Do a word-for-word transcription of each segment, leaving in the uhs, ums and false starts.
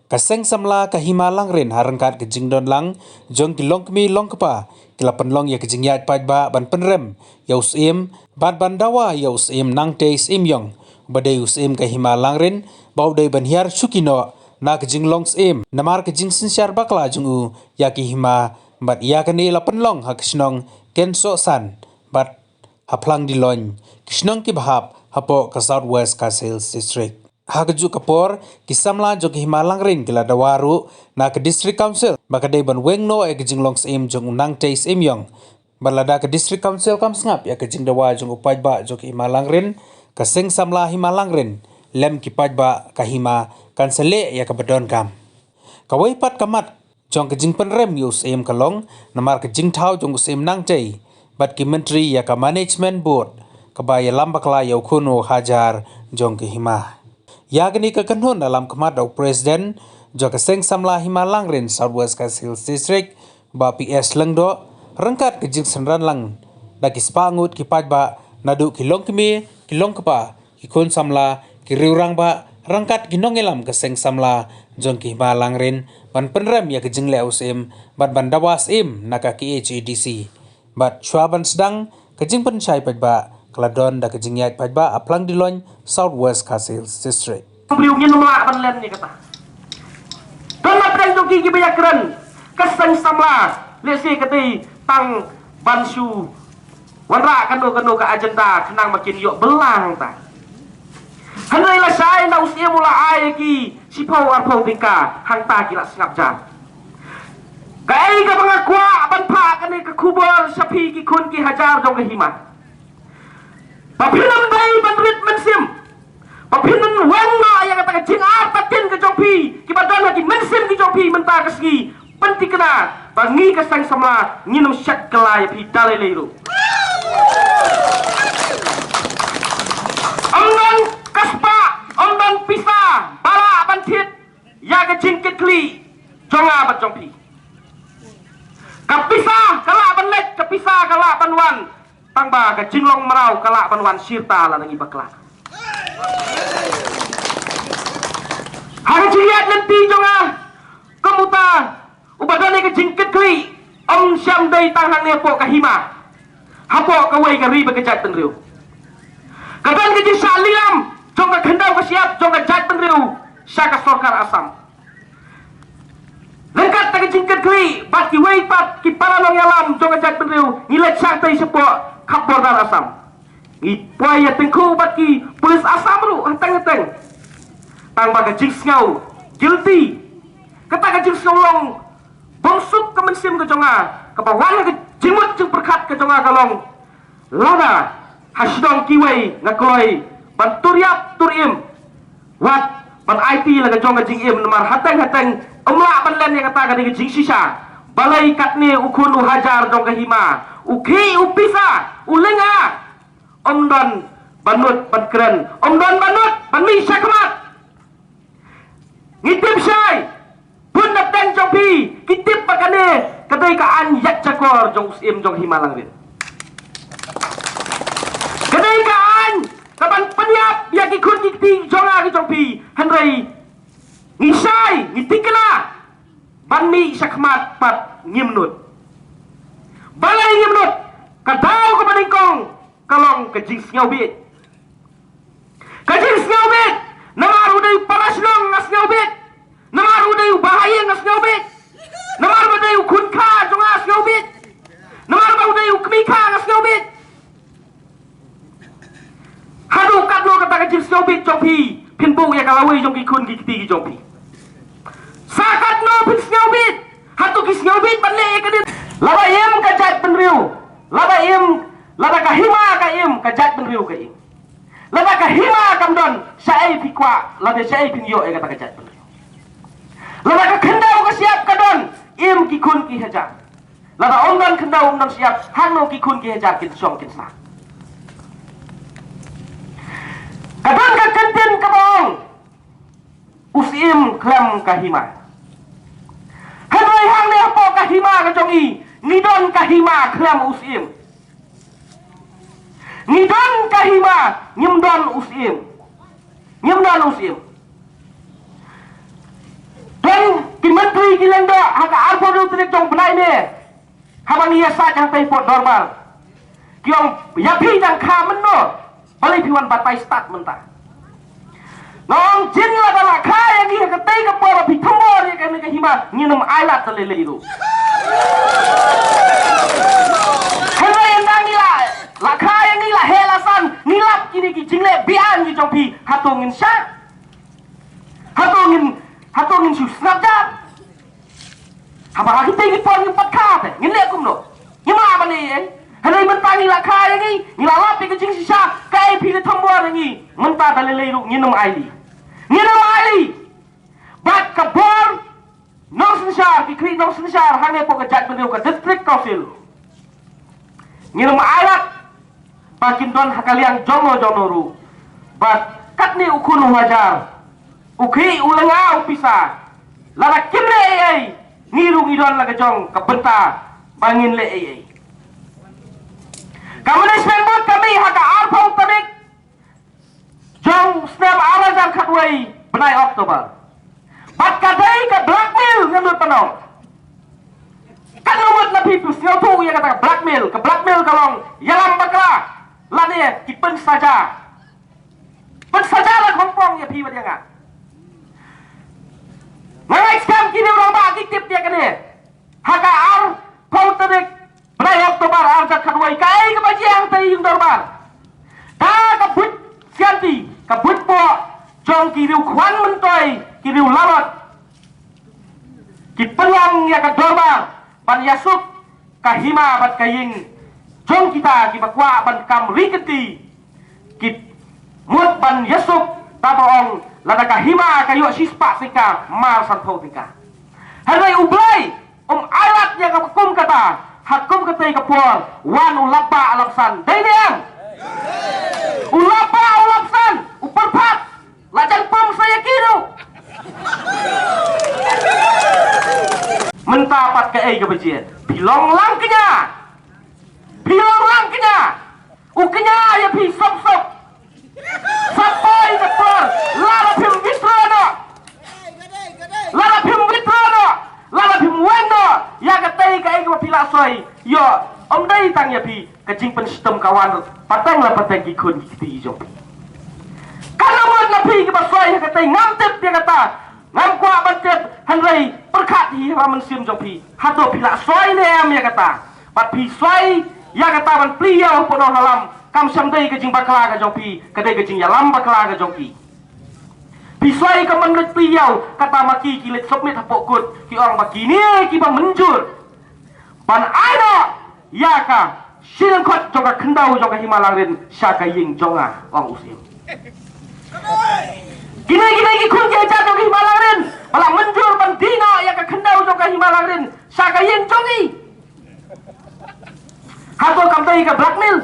Ka seng samla ka Hima Langrin ha ryngkat ka jingdon lang jong ki longkmie longkpa ki la pynlong ïa ka jingïaid paidbah ban pynrem ïa u Syiem bad ban dawa ïa u Syiem Nangtei Syiem Ïong, ba dei u Syiem ka Hima Langrin, ba u dei ban hiar shuki noh na ka jinglong Syiem namar ka jingsynshar bakla jong u ïa ki hima, bad ïa kane la pynlong ha ka shnong Kensohsan bad ha Phlangdilong, ki shnong kiba hap hapoh ka South West Khasi Hills District. Ha kajuh ka por, ki samla jong ka Hima Langrin ki la dawa ruh na ka District Council ba ka dei ban weng noh ïa ka jinglong Syiem jong u Nangtei Syiem Ïong. Bad lada ka District Council kam sngap ïa ka jingdawa jong u paidbah jong ka Hima Langrin, ka seng samla Hima Langrin lem ki paidbah ka hima kan sa leh ïa kaba donkam. Kawei pat ka mat jong ka jingpynrem ïa u Syiem ka long namar ka jingthaw jong u Syiem Nangtei bad ki myntri ïa ka Management Board kaba ïalam bakla ïa u khun u hajar jong ka hima. Ïa kane ka kynhun la lam khmat da u President jong ka seng samla Hima Langrin South West Khasi Hills District, Bah P S Lyngdoh, ryngkat ka jingsynran lang da ki spah ngut ki paidbah, naduh ki longkmie, ki longkpa, ki khun samla, ki riew rangbah, ryngkat ki nongïalam ka seng samla jong ka Hima Langrin ban pynrem ïa ka jingleh u Syiem bad ban dawa Syiem na ka K H A D C. Bad shuwa ban sdang ka jingpynshai paidbah, ka la don da ka jingïaid paidbah ha Phlangdilong, South West Khasi Hills District. Briew ngin ym lah ban len ïa kata. Don na pdeng jong ki kiba ïakren, ka seng samla, lehse ka dei tang ban shu wanrah kano kano ka agenda khnang ba kin ïoh bylla hangta. Hynrei lashai na u Syiem u la ai ïa ki shiphew arphew tyngka, hangta ki la sngap jar. Kaei kaba nga kwah ban phah kane ka khubor sha phi ki khun ki hajar jong ka hima. Ba phin ym dei ban rit mynsiem. Ba phin ym weng noh ïa kata ka jingartatien ka jong phi, kiba don ha ki mynsiem ki jong phi mynta ka sngi. Pynthikna ba ngi ka seng samla ngin ym shet kylla ïa phi da lei lei ruh. Ym don ka spah, ym don pisa ba lah ban thied ïa ka jingkitkhlieh jong nga bad jong phi. Ka pisa ka lah ban leit, ka pisa ka lah ban wan, tang ba ka jinglong mraw ka lah ban wan shirta lada ngi bakla. Ha ka jingïaid lynti jong nga, kum uta uba don ïa ka jingkitkhlieh, ym shym dei tang hangne hapoh ka hima, hapoh kawei ka ri bad ka jaitbynriew. Ka don ka jingshah lilam jong ka khyndew ka shyiap jong ka jaitbynriew sha ka sorkar Assam. Ryngkat ka jingkitkhlieh bad kiwei pat ki para nongïalam jong ka jaitbynriew, ngi leit shah tei shapoh khap border Assam. Ngi poi ïa tyngkhuh bad ki police Assam ruh hateng hateng. Tang ba ka jingsngew guilty, kata ka jingsngew long bym suk ka mynsiem ka jong nga, kaba wan ha ka jingmut jingpyrkhat ka jong nga ka long, lada ha shnong kiwei nga kloi ban tur ïap tur im, wat ban aiti la ka jong ka jingim, namar hateng hateng ym lah ban len ïa kata ka dei ka jingshisha. Balei katne u khun u hajar jong ka hima, u khih u pisa, u lynga, ym don ba nud ban kren, ym don ba nud ban mih shakhmat. Ngi tip shai, bun na pdeng jong phi ki tip ba kane ka dei ka aiñ ïaid jakor jong u Syiem jong Hima Langrin. Ka dei ka aiñ kaban pynïap ïa ki khun ki kti jong nga ki jong phi. Hynrei ngi shai, ngi thikna ban mih shakhmat pat ngim nud. Balei ngim nud? Ka daw kaba nyngkong ka long ka jingsngewbit. Ka jingsngewbit, namar u dei u para shnong nga sngewbit. Namar u dei u bahaïing nga sngewbit. Namar ba u dei u khun kha jong nga sngewbit. Namar ba u dei u kmie kha nga sngewbit. Haduh katno kata ka jingsngewbit jong phi phin buh ïa ka lawei jong ki khun ki kti ki jong phi? Sa katno phin sngewbit? Hato ki sngewbit ban leh ïa ka dien? Lada im ka jaitbynriew, lada im, lada ka hima ka im, ka jaitbynriew ka im. Lada ka hima kam don, shaei phi kwah, lada shaei phin ïoh ïa kata ka jaitbynriew? Lada ka khyndew ka shyiap ka don, im ki khun ki hajar. Lada ym don khyndew ym don shyiap, hangno ki khun ki hajar kin shong kin sah? Ka don ka kyntien kaba ong, u Syiem khlem ka hima. Hynrei hangne hapoh ka hima ka jong i, ngi don ka hima khlem u Syiem. Ngi don ka hima, ngim don u Syiem. Ngim don u Syiem. Tang ki myntri ki lyngdoh ha ka arphew hynriew tarik jong bnai May. Haba ngi ïasaid hangtei hapoh dorbar, ki ong ïa phi dang kha mynno, balei phi wan batai stad mynta? Nga ong jin lada la kha ïa ngi ha katei ka por ba phi thombor ïa kane ka hima, ngin ym ailad da lei lei ruh. Hynrei ynda ngi la, la kha ïa ngi, la heh la san, ngi lap kine ki jingleh biang ki jong phi, hato ngin shah? Hato ngin, hato ngin shu sngap jar? Haba ha kitei ki por ngim pat kha te, ngin leh kumno? Ngim lah ban leh ei. Hynrei mynta ngi la kha ïa ngi, ngi la lap ïa ka jingshisha, kaei phi la thombor ïa ngi? Mynta da lei lei ruh ngin ym ailad. Ngin ym ailad. Bad ka bor nongsynshar, ki khlieh nongsynshar hangne hapoh ka jaitbynriew, ka District Council, ngin ym ailad ba kin don ha ka liang jongno jongno ruh. Bad katne u khun u hajar, u khlieh u lynga u pisa, lada kim leh ei ei, ngi ruh ngi don la ka jong ka bynta ba ngin leh ei ei. Ka management board ka mih ha ka arphew tarik jong u snem ar hajar khatwei bnai October. Bad ka dei ka blackmail, ngam nud ban ong. Katno ngut na phi phi sngewthuh ïa kata ka blackmail? Ka blackmail ka long ïalam bakla lane ki pynsaja. Pynsaja la khongpong ïa phi bad ïa nga. Nga ngeit skhem kine u rangbah ki tip ïa kane. Ha ka arphew tarik bnai October ar hajar khatwei, kaei kaba jia hangtei ïing dorbar? Da ka buit sianti, ka buit poh jong ki riewkhwan myntoi, ki riewlalat, ki pynlong ïa ka dorbar ban ïasuk ka hima bad ka ïing jong kita kiba kwah ban kam ri kynti. Ki mut ban ïasuk, tang ba ong lada ka hima ka ïoh shispah tyngka, mar sanphew tyngka. Hynrei U Blei um ailad ïa ka kum kata. Ha kum katei ka por, wan u lapbah lapsan. Dei ne em? U lapbah u lapsan, u pyrthat. La jan pom sa ïa ki ruh. Mynta pat kaei kaba jia? Phi long lang kñia. Phi long lang kñia. U kñia ïa phi sop sop. Sa poi ka por, lada phim withdraw noh, lada phim withdraw noh, lada phim weng noh ïa katei kaei kaba phi la soi, ïoh, ym dei tang ïa phi, ka jingpynshitom ka wan pateng la pateng ki khun ki kti jong phi. Katno ngut na phi kiba soi ïa katei? Ngam tip ïa kata. Ngam kwah ban tip, hynrei pyrkhat hi ha mynsiem jong phi. Hato phi la soi ne em ïa kata? Bad phi soi ïa kata ban plie ïew hapoh nonghalam, kam shym dei ka jingbakla ka jong phi, ka dei ka jingïalam bakla ka jong phi. Phi soi ka ban leit plie ïew, kata ma ki ki leit submit hapoh kut, ki ong ba kine kiba mynjur ban ai noh ïa ka shi lyngkhot jong ka khyndew jong ka hima Langrin sha ka ïing jong nga, ong u Syiem. Kine, kine ki khun ki hajar jong ka hima Langrin ba la mynjur ban die noh ïa ka khyndew jong ka hima Langrin sha ka ïing jong ngi. Hato kam dei ka blackmail?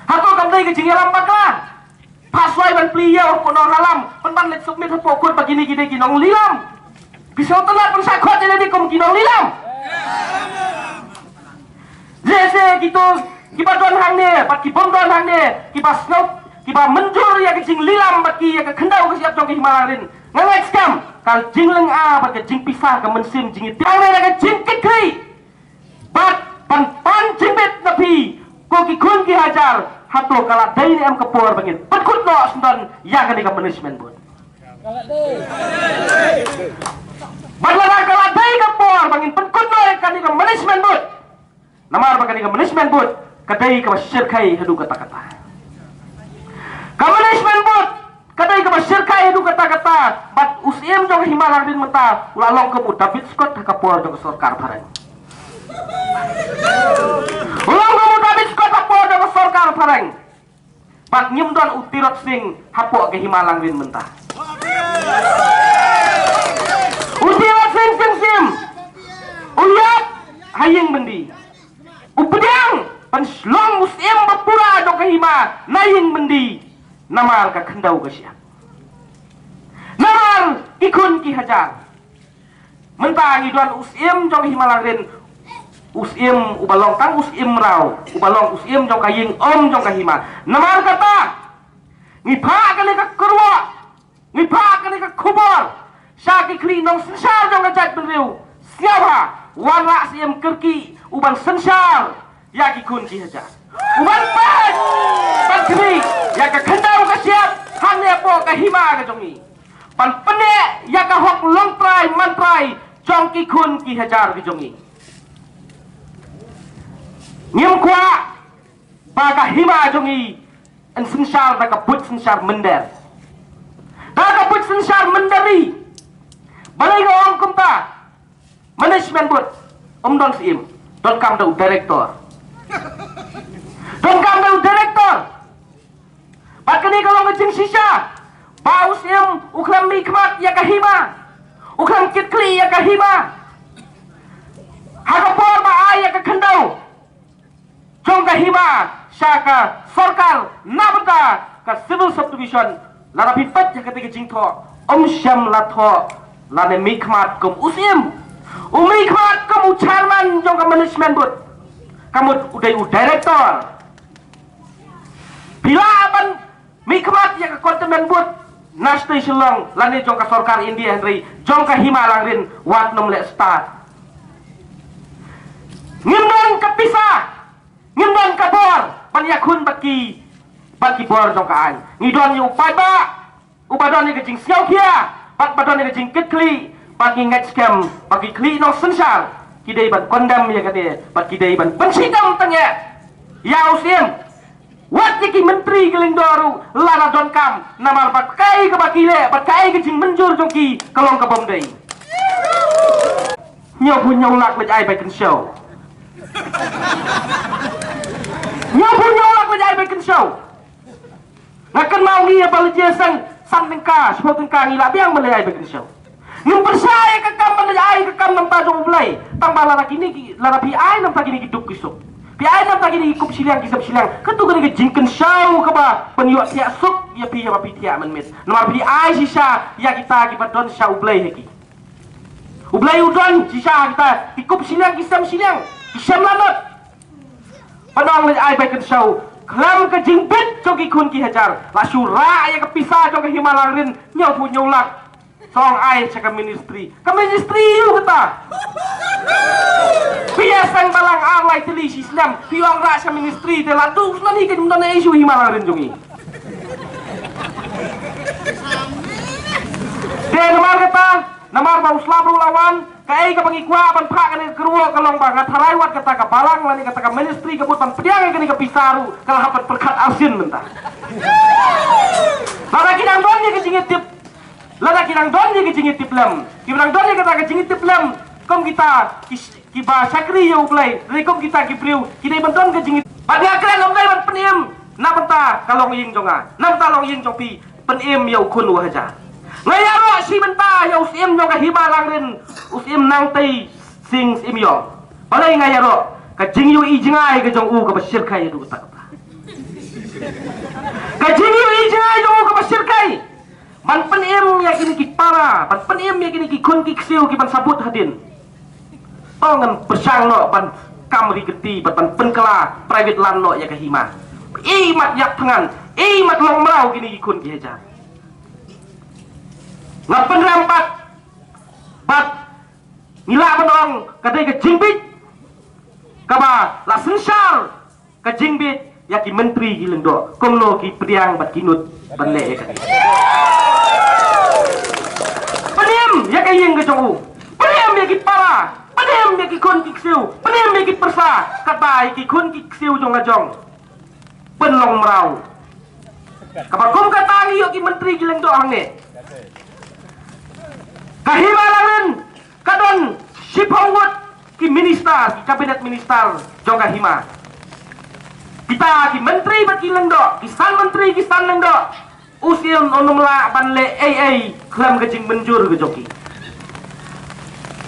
Hato kam dei ka jingïalam bakla? Pha soi ban plie ïew hapoh nonghalam, pynban leit submit hapoh kut ba kine ki dei ki nonglilam. Phi sngewtynnat ban shah khot ïa lade kum ki nonglilam? Lehse kito kiba don hangne bad ki bym don hangne, kiba sngew, kiba mynjur ïa ka jinglilam bad ki ïa ka khyndew ka shyiap jong ka hima Langrin, nga ngeit skhem ka jinglynga bad ka jingpisa, ka mynsiem jingïatiar hangne, ka jingkitkhlieh bad ban pan jingbit na phi ko ki khun ki hajar. Hato ka la dei ne em ka por ba ngin pynkut noh syndon ïa kane ka management board? Bad lada ka la dei ka por ba ngin pynkut noh ïa kane ka management board, namar ba kane ka management board ka dei kaba shyrkhei haduh katta katta. Ka management board ka dei kaba shyrkhei haduh katta katta. Bad u Syiem jong ka hima Langrin mynta u la long kum u David Scott ha ka por jong ka sorkar phareng. U long kum u David Scott ha por jong ka sorkar phareng. Bad ngim don u Tirot Sing hapoh ka hima Langrin mynta. U Tirot Sing Syiem Syiem u ïap ha ïing byndi. U pdiang ban long u syiem ba pura jong ka hima na ïing byndi namar ka khyndew ka shyiap, namar ki khun ki hajar. Mynta ngi don u syiem jong ka hima Langrin, u syiem uba long tang u syiem mraw, uba long u syiem jong ka ïing um jong ka hima. Namar kata ngi phah kane ka kyrwoh, ngi phah kane ka khubor sha ki khlieh nongsynshar jong ka jaitbynriew. Sngewbha, wanrah Syiem Kyrkieh u ban synshar ïa ki khun ki hajar, u ban peit, ban khmih ïa ka khyndew ka shyiap hangne hapoh ka hima ka jong ngi, ban pynneh ïa ka hok longtrai mantrai jong ki khun ki hajar ki jong ngi. Ngim kwah ba ka hima jong ngi yn synshar da ka buit synshar mynder, da ka buit synshar mynder ri. Balei nga ong kumta? Management board ym don syiem, donkam da u director. Donkam da u director. Bad kane ka long ka jingshisha ba u syiem u khlem mihkhmat ïa ka hima, u khlem kitkhlieh ïa ka hima. Ha ka por ba ai ïa ka khyndew jong ka hima sha ka sorkar na bynta ka civil subdivision, lada phi peit ïa kata ka jingthoh, ym shym la thoh lane mihkhmat kum u syiem. U mihkhmat kum u chairman jong ka management board, ka mut u dei u director. Phi lah ban mihkhmat ïa ka containment board na station Shillong lane jong ka sorkar India, hynrei jong ka hima Langrin wat nym leh stad. Ngim don ka pisa, ngim don ka bor ban ïakhun bad ki, bad ki bor jong ka aiñ. Ngi don ïa u paidbah uba don ïa ka jingsngewkhia bad ba don ïa ka jingkitkhlieh, bad ngi ngeit skhem ba ki khlieh nongsynshar ki dei ban condemn ïa kane, bad ki dei ban pynshitom tyngeh ïa u syiem. Wat ïa ki myntri ki lyngdoh ruh lada donkam, namar ba kaei kaba ki leh bad kaei ka jingmynjur jong ki ka long ka bym dei. Hynñiewphew hynñiew lak leit ai bai kynshew. Hynñiewphew hynñiew lak leit ai bai kynshew. Nga kynmaw ngi ïa ba leit ïaseng san tyngka, shiphew tyngka ngi la biang ban leit ai bai kynshew. Ngim pyrshah ïa ka kam ban leit ai ka kam na bynta jong U Blei. Tang ba lada kine ki, lada phi ai na bynta kine ki duk ki suk, phi ai na bynta kine ki kup shiliang ki sem shiliang, kato kane ka jingkynshew kaba pynïoh thiah suk ïa phi, ïa ba phi thiah mynmiet. Namar phi ai shisha ïa kita kiba don sha U Blei ha ki. U Blei u don shisha ha kita ki kup shiliang ki sem shiliang, ki sem lanot. Ban ong leit ai bai kynshew khlem ka jingbit jong ki khun ki hajar, la shu rah ïa ka pisa jong ka hima Langrin hynñiewphew hynñiew lak. Sa ong ai sha ka ministry. Ka ministry aïu kata? Phi ïaseng balang ar lai tylli shi snem, phi ong rah sha ministry, te la duh snem hi ka jingdon issue hima Langrin jong ngi. Te namar kata, namar ba u slap ruh la wan, kaei kaba ngi kwah ban phah kane ka kyrwoh ka long ba nga tharai wat kata ka balang lane kata ka ministry ka mut ban pdiang ïa kane ka pisa ruh ka la hap ban pyrkhat arsien mynta. Lada ki dang don ïa ka jingïatip, lada ki dang don ïa ka jingïatip lem, ki dang don ïa kata ka jingïatip lem, kum kita ki, kiba shakri ïa U Blei, lane kum kita ki briew ki dei ban don ka jingïatip. Bad nga kren ym dei ban pynim na bynta ka longïing jong nga, na bynta longïing jong phi, pynim ïa u khun u hajar. Nga ïaroh shi bynta ïa u syiem jong ka hima Langrin, u syiem Nangtei Sing Syiem Ïong. Balei nga ïaroh? Ka jingïohi jngai ka jong u kaba shyrkhei haduh katta katta. Ka jingïohi jngai jong u kaba shyrkhei ban pynim ïa kine ki para, ban pynim ïa kine ki khun ki ksiew kiban sa bud hadien. To ngan pyrshang noh ban kam ri kti, ban, ban pynkylla private land noh ïa ka hima. Imat ïap thngan, imat long mraw kine ki khun ki hajar. Nga pynrem pat, bad ngi lah ban ong ka dei ka jingbit kaba la synshar ka jingbit ïa ki myntri ki lyngdoh, kumno ki pdiang bad ki nud ban leh ïa kane. Pynim ïa ka ïing ka jong u, pynim ïa ki para, pynim ïa ki khun ki ksiew, pynim ïa ki pyrsa, katba ïa ki khun ki ksiew jong la jong pynlong mraw. Kaba kum kata ngi ïoh ki myntri ki lyngdoh hangne. Ka hima Langrin ka don shiphew ngut ki minister, ki cabinet minister jong ka hima. Kita ki myntri bad ki lyngdoh, ki san myntri ki san lyngdoh, u syiem um lah ban leh ei ei khlem ka jingmynjur ka jong ki.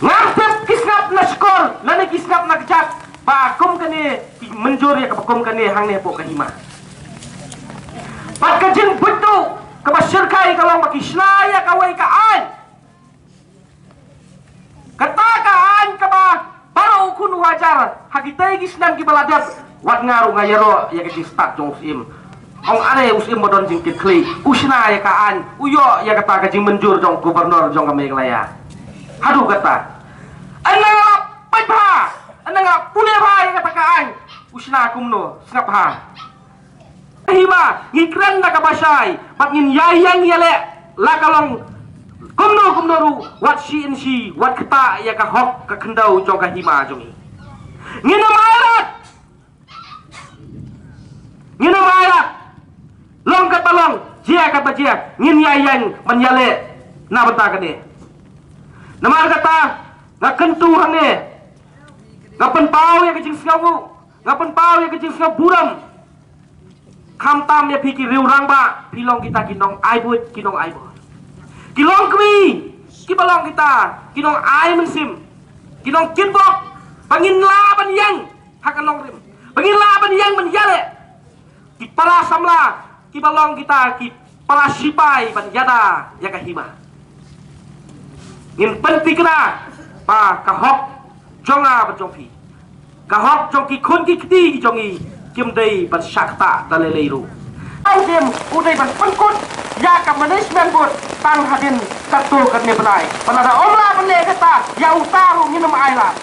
Ngam tip ki sngap na shkor lane ki sngap na kjat ba kum kane ki mynjur ïa kaba kum kane hangne hapoh ka hima. Bad ka jingbit ruh kaba shyrkhei ka long ba ki shna ïa kawei ka aiñ. Kata ka aiñ kaba baroh u khun u hajar ha kitei ki snem kiba la dep, wat nga ruh nga ïaroh ïa ka jingstad jong u syiem. Ong are u Syiem ba don jingkitkhlieh, u shna ïa ka aiñ, u ïoh ïa kata ka jingmynjur jong u Governor jong ka Meghalaya. Haduh kata, ynda nga la peit bha, ynda nga la pule bha ïa kata ka aiñ, u shna kumno, sngap bha. Hima, ngi kren da kaba shai, bad ngin ïai ïeng ïaleh, la ka long kumno kumno ruh, wat shi in shi, wat ktah ïa ka hok ka khyndew jong ka hima jong ngi. Ngin ym ailad. Ngin ym ailad. Long katba long, jia katba jia, ngin ïai ïeng ban ïaleh na bynta kane. Namar kata, nga kyntu hangne, nga pynpaw ïa ka jingsngewnguh, nga pynpaw ïa ka jingsngewburom. Khamtam ïa phi ki riew rangbah, phi long kita ki nongai buit, ki nongai bor. Ki long kmie, kiba long kita ki nongai mynsiem, ki nongkitbok, ba ngin lah ban ïeng ha ka nongrim, ba ngin lah ban ïeng ban ïaleh. Ki para samla, kiba long kita ki para sipai ban ïada ïa ka hima. Ngin pynthikna ba ka hok jong nga bad jong phi, ka hok jong ki khun ki kti ki jong ngi, kim dei ban shah ktah da lei lei ruh. Ai dem u dei ban pynkut ïa ka management board tang hadien katto katne bnai. Ba lada ym lah ban leh kata, ïa uta ruh ngin ym ailad.